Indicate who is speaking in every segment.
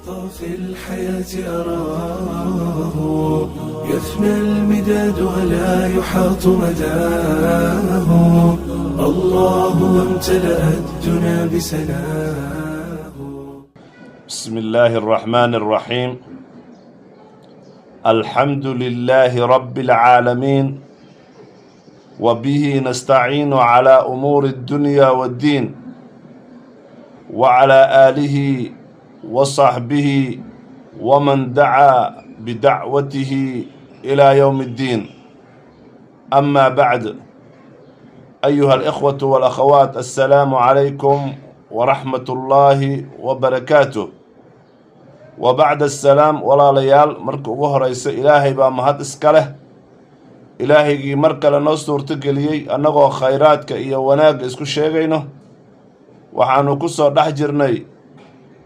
Speaker 1: ألطاف الحياة أراه يفنى المداد ولا يحاط مداه. الله امتلأ الدنا بسناه.
Speaker 2: بسم الله الرحمن الرحيم، الحمد لله رب العالمين، وبه نستعين على أمور الدنيا والدين، وعلى آله وصحبه ومن دعا بدعوته إلى يوم الدين. أما بعد، أيها الإخوة والأخوات، السلام عليكم ورحمة الله وبركاته. وبعد السلام، walaalayaal, marka ugu horeysa Ilaahay baa mahad iska leh, Ilaahaygii mar kale noo suurtogeliyey annagoo khayraadka iyo wanaagga isku sheegayno. Waxaanu ku soo dhex jirnay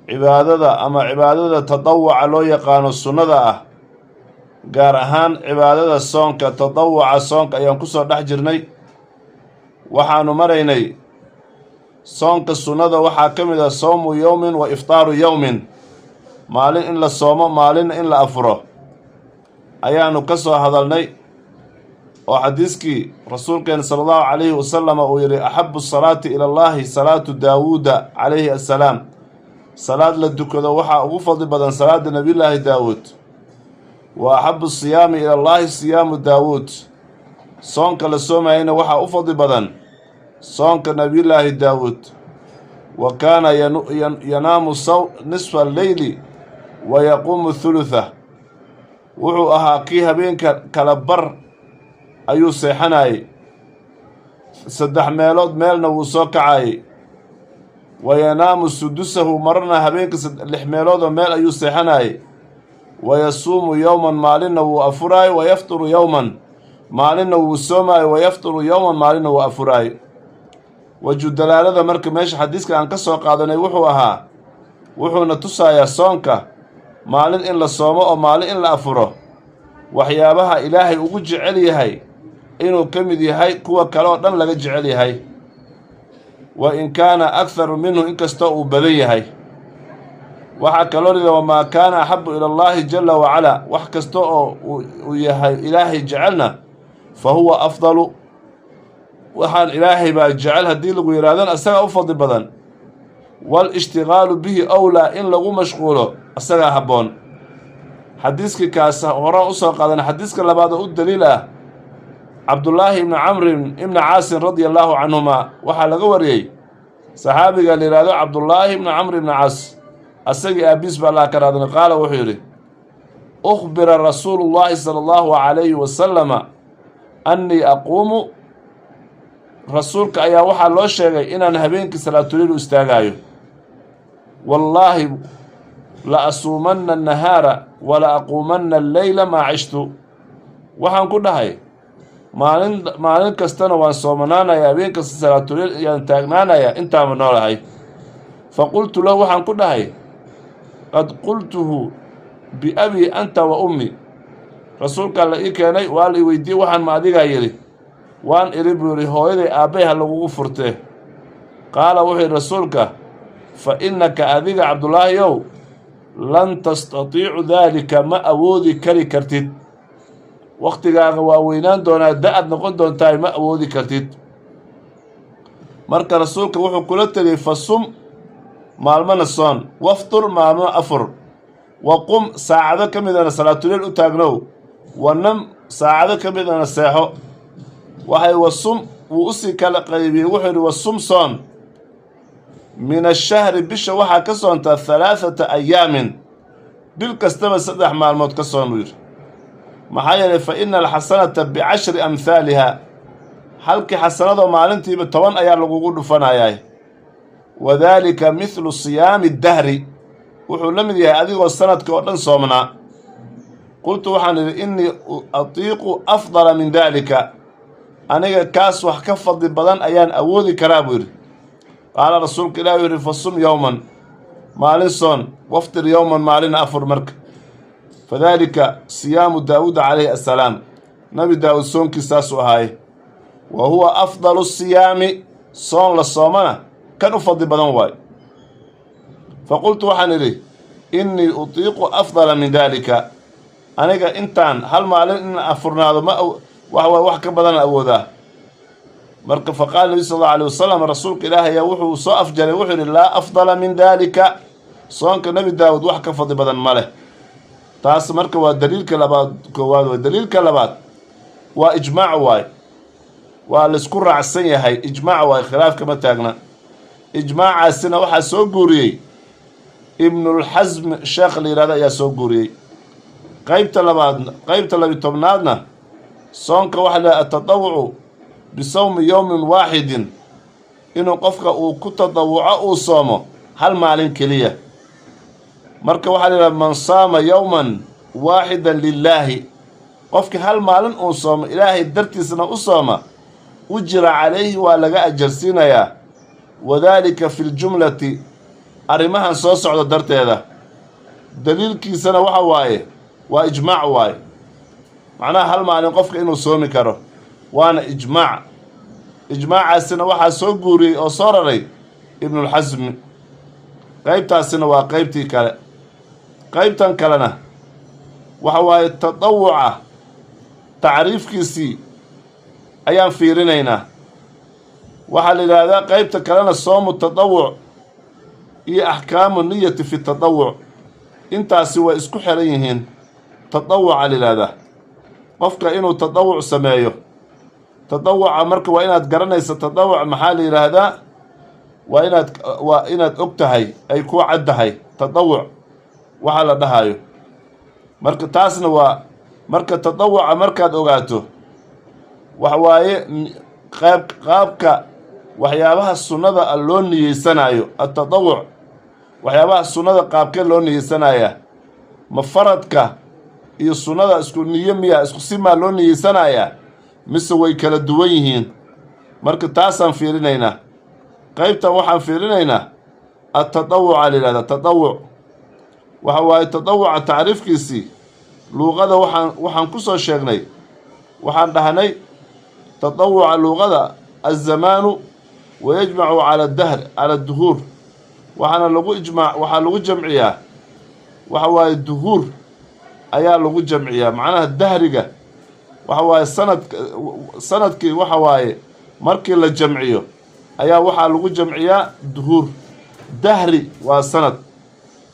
Speaker 2: cibaadada ama cibaadada tadawuca loo yaqaano, sunnada ah, gaar ahaan cibaadada soonka, tadawuca soonka ayaan kusoo dhex jirnay. Waxaanu maraynay soonka sunnada. Waxaa ka mid ah صوم يوم وإفطار يوم, maalin in la soomo, maalinna in la afuro ayaanu ka soo hadalnay, oo xadiiskii rasuulkeena sala allahu calayhi wasalam uu yidhi: "أحب الصلاة إلى الله صلاة داود عليه السلام." Salaad la dukado waxaa ugu fadli badan salaada Nabiyullaahi Daawuud. وأحب الصيام إلى الله صيام داود. Soonka la soomayana waxaa u fadli badan soonka Nabiyullaahi Daawuud. وكان ينام نصف الليل ويقوم ثلثه. Wuxuu ahaa kii habeenka kala bar ayuu seexanayay, saddex meelood meelna wuu soo kacayay. وينام سدسه, marna habeenka lix meeloodoo meel ayuu seexanayay. ويصوم يوما, maalinna wuu afuraayo. ويفطر يوما, maalinna wuu soomaayo. ويفطر يوما, maalinna wuu afuraayo. Waju dalaalada marka meesha xadiiska aan ka soo qaadanay wuxuu ahaa, wuxuuna tusayaa soonka maalin in la soomo oo maalin in la afuro waxyaabaha Ilaahay ugu jecel yahay inuu ka mid yahay kuwa kale oo dhan laga jecel yahay, وإن كان أكثر منه, inkastoo uu badan yahay. Waxaa kaloo lida: وما كان أحب إلى الله جل وعلا, wax kasta oo uu yahay Ilaahay jecelna, فهو أفضل. Waxaan Ilaahay baa jecel haddii lagu yidhahdana, isagaa u fadli badan. والاشتغال به أولى, in lagu mashquulo isagaa habboon. Xadiiskii kaas horaan usoo qaadana. Xadiiska labaad oo u daliil ah, Cabdullaahi ibni Camrin ibni Caasin رضي الله عنهما, waxaa laga wariyey saxaabiga la yidhaahdo Cabdullaahi ibni Camr ibni Caas, asagii aabiis ba Allah ka raadnay, qaala, wuxuu yidhi: "أخبر رسول الله صلى الله عليه وسلم أني أقوم." Rasuulka ayaa waxaa loo sheegay inaan habeenkii salaatuliil u istaagaayo. "والله لأصومن النهار ولأقومن الليل ما عشت." Waxaan ku dhahay, maalin maalin kastana waan soomanaanaya, habeen kasta salaatuliil ayaan taagnaanaya intaama noolahay. فقلت له, waxaan ku dhahay: "قد قلته بأبي أنت وأمي." Rasuulkaa la ii keenay, waa la i weydiiyey: "Waxaan ma adigaa yidhi?" "Waan idhi," buu yidhi, "hooyaday aabbay ha lagugu furtee." Qaala, wuxuu yidhi rasuulka: "فإنك, adiga Cabdullaahiyow, لن تستطيع ذلك, ma awoodi kari kartid. Wakhtigaaga waa weynaan doonaa, da-ad noqon doontaay, ma awoodi kartid." Marka rasuulka wuxuu kula teliyey: "فصم," maalmana soon, "وافطر," maalmo afur, "وقم," saacado ka midana salaatuleil u taagnow, "ونم," saacado ka midana seexo. Waxay وصم wuu usii kala qaybiyey. Wuxuu yidhi: "وصم," soon, "من الشهر," bisha waxaa ka soontaa, "ثلاثة أيام," bil kastaba 3 maalmood ka soon, buu yidhi. Maxaa yeelay, فإن الحسنة بعشر أمثالها, halkii xasanadoo maalintiiba 10 ayaa lagugu dhufanayaa. وذلك مثل صيام الدهر, wuxuu la mid yahay adigoo sanadka oo dhan soomnaa. قلت, waxaan idhi: "إني أطيق أفضل من ذلك," aniga kaas wax ka fadli badan ayaan awoodi karaa, buu yidhi. Qaala, rasuulka Ilahi wuxu yidhi: "فصم يوما," maalin soon, "وافطر يوما," maalin afur. Marka فذلك صيام داود عليه السلام, Nabi Daawuud soonkiis saasuu ahaaye. وهو أفضل الصيام, soon la soomana kan u fadli badan waayo. فقلت, waxaan idhi Innii utiiqu afdala min daalika. Aniga intaan hal maalin in afurnaado ma wax waay, wax ka badan awoodaa. Marka faqaala nabi sal allahu alayh wasalam, rasuulka ilaahi ayaa wuxuu soo afjaray, wuxuu yidhi: "Laa afdala min daalika." Soonka Nebi Daawud wax ka fadli badan ma leh. Taas marka waa daliilka labaad. Koowaad waa daliilka labaad, waa ijmaac waay, waa laisku raacsan yahay, ijmaac waay, khilaaf kama taagna. Ijmaacaasina waxaa soo guuriyey Ibnulxasm, sheekh la yihahdo ayaa soo guuriyey. Qeybta labaad, qeybta 12aadna, soonka waxaa la atatawucu bisawmi yowmin waaxidin, inuu qofka uu ku tadawuco, uu soomo hal maalin keliya. Marka waxaa la yidhaha: man saama yowman waaxidan lilaahi, qofkii hal maalin uu soomo, Ilaahay dartiisna u sooma, ujira calayhi, waa laga ajarsiinayaa. Wadaalika fi ljumlati, arrimahan soo socda darteeda. Daliilkiisana waxa waaye waa ijmaac waaye, macnaha hal maalin qofka inuu soomi karo, waana ijmaac. Ijmaacaasina waxaa soo guuriyey oo soo raray Ibnulxasmi. Qeybtaasina waa qeybtii kale. Qeybtan kalena waxa waaye tadawuca tacriifkiisii ayaan fiirinaynaa. Waxaa la yidhaahdaa qeybta kalena soomu tadawuc iyo axkaamu niyati fi tadawuc. Intaasi way isku xiran yihiin. Tadawuca la yidhaahdaa qofka inuu tadawuc sameeyo. Tadawuca marka waa inaad garanaysa tadawuc maxaa la yidhaahdaa, waa inaad og tahay, ay ku caddahay tadawuc waxaa la dhahayo. Marka taasna waa marka tadawuca markaad ogaato, waxa waaye qayb qaabka waxyaabaha sunnada loo niyeysanayo. Atadawuc, waxyaabaha sunnada qaabkee loo niyeysanaya? Ma faradka iyo sunnada isku niyo miya, isku simaa loo niyeysanayaa, mise way kala duwan yihiin? Marka taasaan fiirinaynaa. Qaybtan waxaan fiirinaynaa atadawuca la yidhahda. Tadawuc waxa waaye, tadawuca tacriifkiisii luuqada waxaan ku soo sheegnay, waxaan dhahnay tadawuca luuqada azamaanu wayajmacu cala dahr, cala duhuur. Waxaana lagu ijmaac, waxaa lagu jamciyaa, waxa waaye duhuur ayaa lagu jamciyaa. Macnaha dahriga waxa waaye sanadka, sanadkii waxa waaye markii la jamciyo ayaa waxaa lagu jamciyaa duhuur. Dahri waa sanad.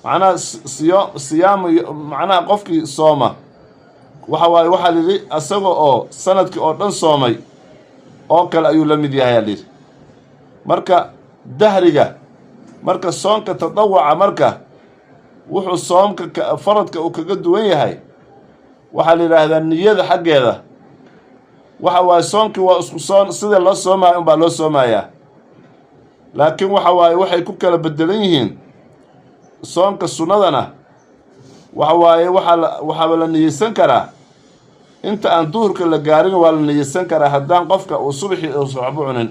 Speaker 2: Macnaha siyo siyaamu, macnaha qofkii sooma waxa waaye, waxaa la yidhi isaga oo sanadkii oo dhan soomay oo kale ayuu la mid yahay, aa layidhi. Marka dahriga, marka soonka tadawuca marka wuxuu soomka faradka uu kaga duwan yahay, waxaa la yidhaahdaa niyada xaggeeda. Waxa waaye soonkii waa isku soon, sida loo soomaayo unbaa loo soomayaa, laakiin waxa waaye waxay ku kala bedelan yihiin soonka sunnadana waxa waaye waxaaba la niyeysan karaa inta aan duhurka la gaarin, waa la niyeysan karaa haddaan qofka uu subaxii uusan waxba cunin.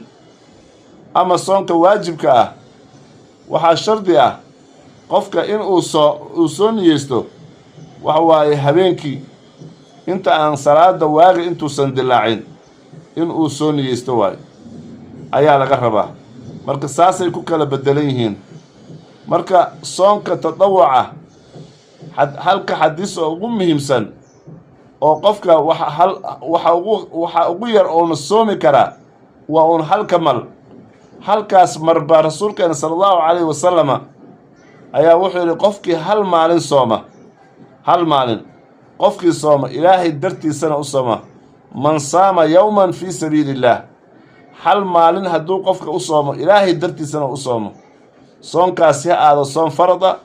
Speaker 2: Ama soonka waajibka ah waxaa shardi ah qofka in uu soo niyeysto, waxa waaye habeenkii inta aan salaada waagi intuusan dilaacin in uu soo niyeysto waayo ayaa laga rabaa. Marka saasay ku kala bedelan yihiin. Marka soonka tadawuca, halka xadiis oo ugu muhiimsan oo qofka waxa hal waxa ugu yar oona soomi karaa waa uun halka mal, halkaas marbaa rasuulkeena sala allahu calayhi wasalama ayaa wuxuu yidhi: qofkii hal maalin sooma, hal maalin qofkii sooma, Ilaahay dartiisana u sooma, man saama yowman fii sabiili illaah, hal maalin hadduu qofka u soomo, Ilaahay dartiisana u soomo, soonkaasi ha ahaado soon farada,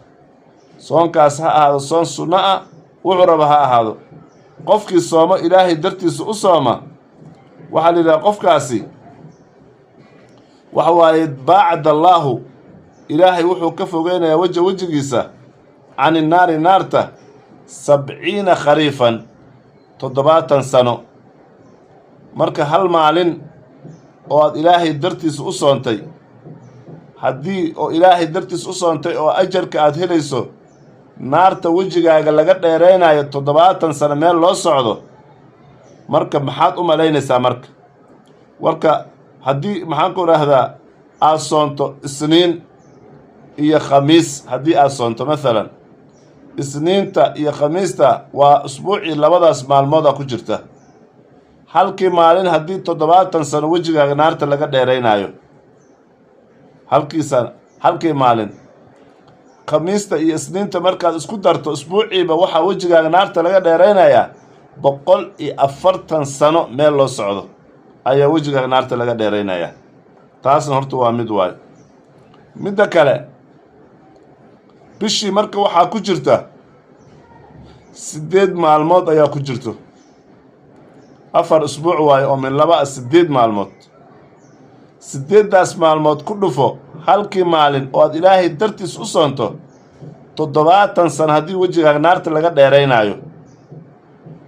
Speaker 2: soonkaas ha ahaado soon sunno ah, wuxuu raba ha ahaado, qofkii soomo, Ilaahay dartiisa u sooma, waxaa la yidhaha qofkaasi waxa waaye baacad allaahu, Ilaahay wuxuu ka fogeynayaa wejigiisa, cani naari, naarta, 70 khariifan, 70 sano. Marka hal maalin oo aad Ilaahay dartiisa u soontay, haddii oo Ilaahay dartiis u soontay oo ajarka aad helayso naarta wejigaaga laga dheeraynayo 70 sano meel loo socdo, marka maxaad u malaynaysaa? Marka warka haddii, maxaan ku idhaahdaa, aad soonto Isniin iyo Khamiis, haddii aad soonto mathalan. Isniinta iyo Khamiista waa usbuucii labadaas maalmooda ku jirta. Halkii maalin haddii 70 sano wejigaaga naarta laga dheeraynaayo, halkii san, halkii maalin, Khamiista iyo Isniinta markaad isku darto, usbuuciiba waxaa wejigaaga naarta laga dheeraynayaa 140 sano meel loo socdo ayaa wejigaaga naarta laga dheeraynayaa. Taasna horta waa mid waayo. Midda kale, bishii marka waxaa ku jirta 8 maalmood ayaa ku jirto. 4 usbuuc waayo oo min laba ah, 8 maalmood. Sideeddaas maalmood ku dhufo halkii maalin oo aad Ilaahay dartiis u soonto. 70 sano haddii wejigaaga naarta laga dheeraynaayo,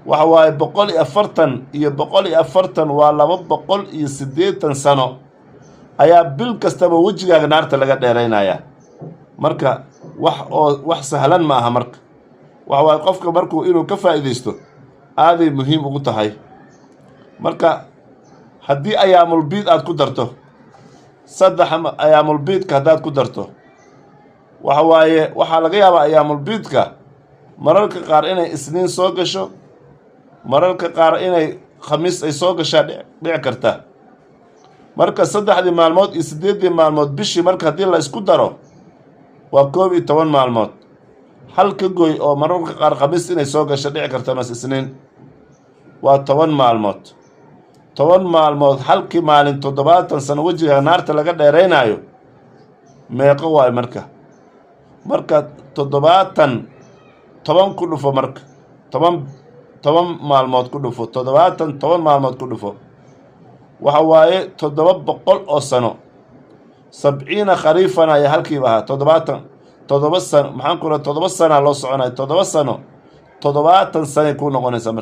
Speaker 2: waxa waaye 140 iyo 140 waa 280 sano ayaa bil kastaba wejigaaga naarta laga dheeraynayaa. Marka wax oo wax sahlan ma aha. Marka waxa waaye qofka markuu inuu ka faa'iidaysto aaday muhiim ugu tahay. Marka haddii ayaamulbiid aad ku darto, saddex ayaamulbiidka haddaad ku darto, waxa waaye waxaa laga yaabaa ayaamulbiidka mararka qaar inay Isniin soo gasho, mararka qaar inay Khamiis ay soo gashaa dhici karta. Marka saddexdii maalmood iyo siddeeddii maalmood bishii marka haddii la isku daro waa 11 maalmood. Hal ka goy oo mararka qaar Khamiis inay soo gasho dhici karta mas Isniin, waa 10 maalmood. 10 maalmood halkii maalin 70 sano wejiga naarta laga dheeraynaayo, meeqo waayo? Marka 70 10 ku dhufo. Marka 10 maalmood ku dhufo, 70 10 maalmood ku dhufo, waxa waaye 700 oo sano. 70 khariifan ayaa halkiiba ahaa 70. 7 sano, maxaan ku raha, 7 sanaa loo soconaya. 7 sano, 70 sanay kuu noqonaysaa.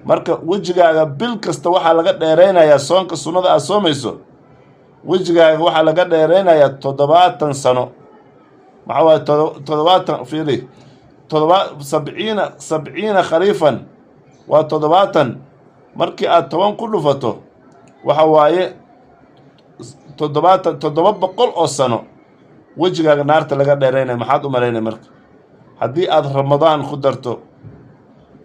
Speaker 2: Marka wejigaaga bil kasta waxaa laga dheeraynayaa, soonka sunnada aad soomayso, wejigaaga waxaa laga dheeraynayaa 70 sano. Maxaa waaye 70? Fiiri, todoba 70 khariifan waa 70. Markii aad 10 ku dhufato, waxa waaye 70, 700 oo sano wejigaaga naarta laga dheeraynaya. Maxaad u malaynaya marka haddii aad Ramadaan ku darto,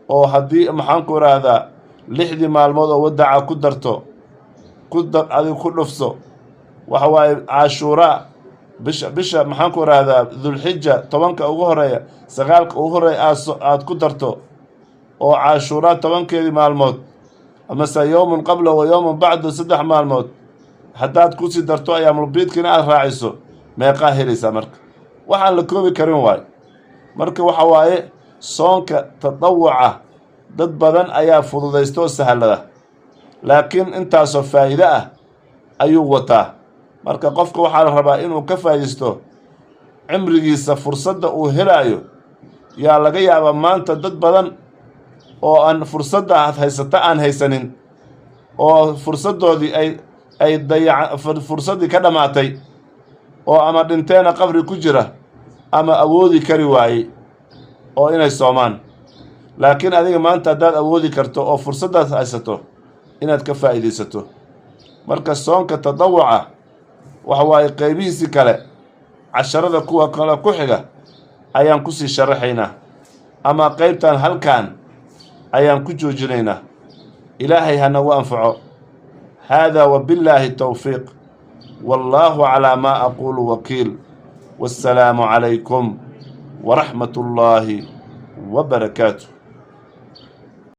Speaker 2: oo haddii, maxaan ku idhaahdaa, lixdii maalmood oo wadaca ku darto, ku dar, adiga ku dhufso, waxa waaye Caashuuraa, bisha, maxaan ku idhaahdaa, Dulxija, 10-ka ugu horeeya, 9-ka ugu horeeya aad ku darto, oo Caashuuraa 10-keedii maalmood amase yowmun qabla wa yowmun bacdu, 3 maalmood haddaad kusii darto, ayaamulbiidkina aad raaciso, meeqaa helaysaa? Marka waxaan la koobi karin waayo. Marka waxa waaye soonka tadawuca dad badan ayaa fududaysta oo sahlada, laakiin intaasoo faa'iide ah ayuu wataa. Marka qofka waxaa la rabaa inuu ka faa'iidaysto cimrigiisa fursadda uu helaayo. Yaa laga yaabaa maanta dad badan oo aan fursadda aad haysata aan haysanin, oo fursaddoodii ay dayaca, fursaddii ka dhammaatay, oo ama dhinteena qabri ku jira ama awoodi kari waayey oo inay soomaan. Laakiin adiga maanta haddaad awoodi karto oo fursaddaas haysato, inaad ka faa'iidaysato. Marka soonka tadawuca waxa waaye qaybihiisii kale casharada kuwa kale ku xiga ayaan kusii sharaxaynaa, ama qaybtan halkan ayaan ku joojinaynaa. Ilaahay ha nagu anfaco. Hada wabillaahi towfiiq, wallaahu calaa maa aquulu wakiil. Wassalaamu calaykum waraxmat ullaahi wa barakaatuh.